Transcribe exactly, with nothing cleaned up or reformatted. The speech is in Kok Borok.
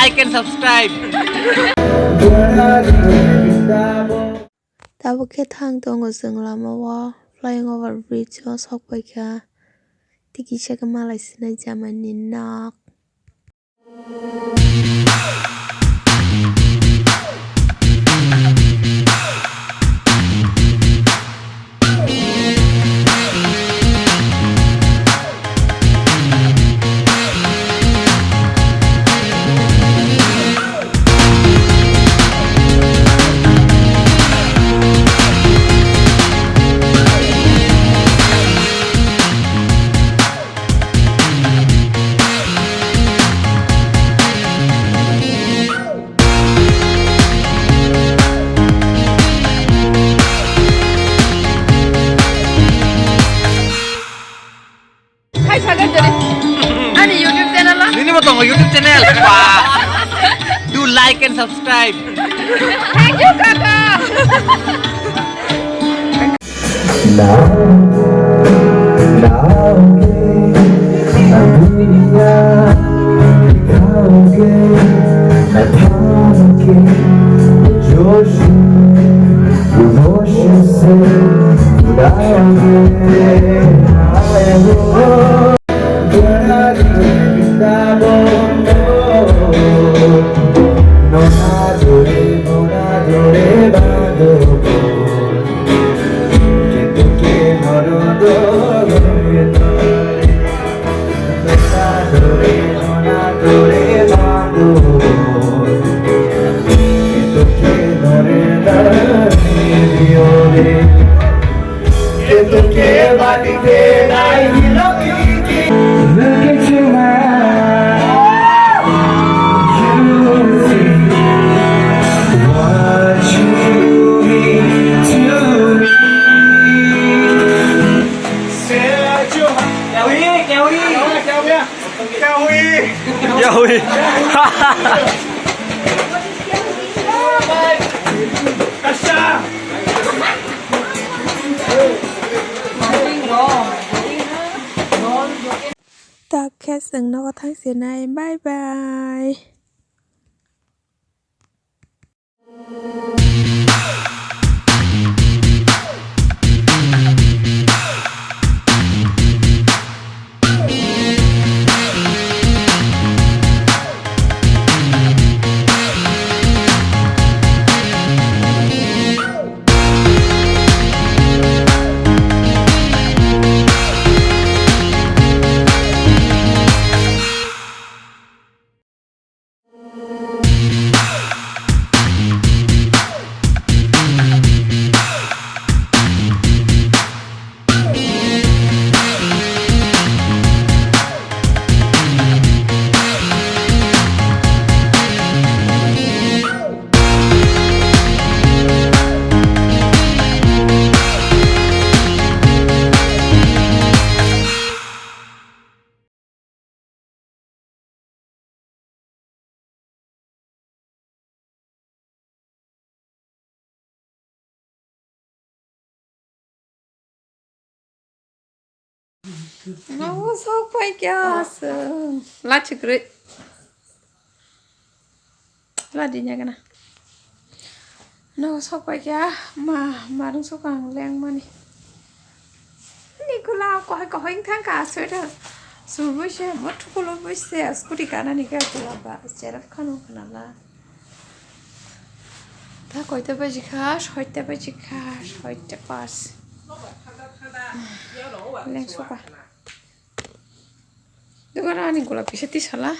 Like and subscribe. Tabuk khe thang tongo chwng lama o, flying over bridge o sok paikha. Tei kisa khe malai sinai jamani nok. Hai, sagar jare. Ani YouTube channel o? Nini bo tongo YouTube channel. Wah. Do like and subscribe. Thank you, kaka. Tak khe chwng nogo thang sinai. Bye bye. Nogo sok pai kya aswk. Lachi kwrwi. Ladi nya gana. Nogo sok pai kya ma, marung sok ang leng mani. Nikula kohai kohai thang ka sweater. Subui se, mo thukulo bui se, scooty kana ni ka kula ba, cherap khano khana la. Ta koita baji kha, soita baji kha, soita pas. Leng soka. Dukan ani gulap kisa tisala.